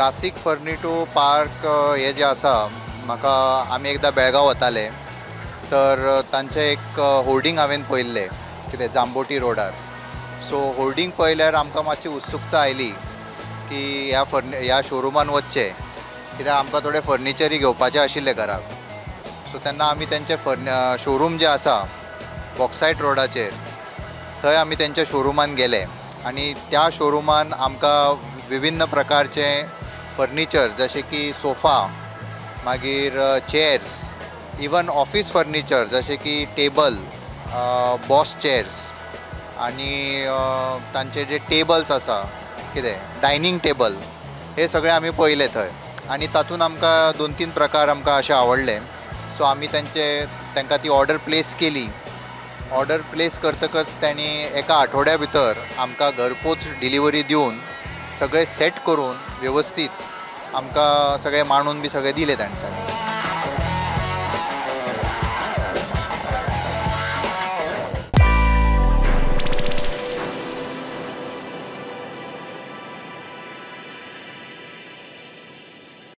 Classic फर्निटो park हे जे आसा, म्हाका आमी एकदां बेळगांव वताले तर तांचें एक होर्डिंग हांवें पळयल्लें कितें जांबोटी रोडार. सो होर्डिंग पळयल्यार आमकां मातशी उत्सुकता आयली की ह्या शोरुमान वचचें, कित्याक आमकां थोडें फर्निचरूय घेवपाचें आशिल्लें घराक. सो तेन्ना आमी तेंचें शोरूम जें आसा बॉक्सायट रोडाचेर, थंय आमी तेंच्या शोरुमान गेले आनी त्या शोरुमान आमकां विभिन्न प्रकारचे फर्निचर जशें की सोफा, मागीर चेयर्स, इवन ऑफिस फर्निचर जशें की टेबल, बॉस चेयर्स आनी तांचे जे टेबल्स आसा कितें डायनींग टेबल, हे सगळे आमी पळयले थंय आनी तातूंत आमकां 2-3 प्रकार आमकां अशे आवडले. सो आमी तांकां ती ऑर्डर प्लेस केली. ऑर्डर प्लेस करतकच तांणी एका आठवड्या भितर आमकां घरपोच डिलिव्हरी दिवन सगळें सेट करून वेवस्थीत आमकां सगळें मांडून बी सगळें दिलें तांणी.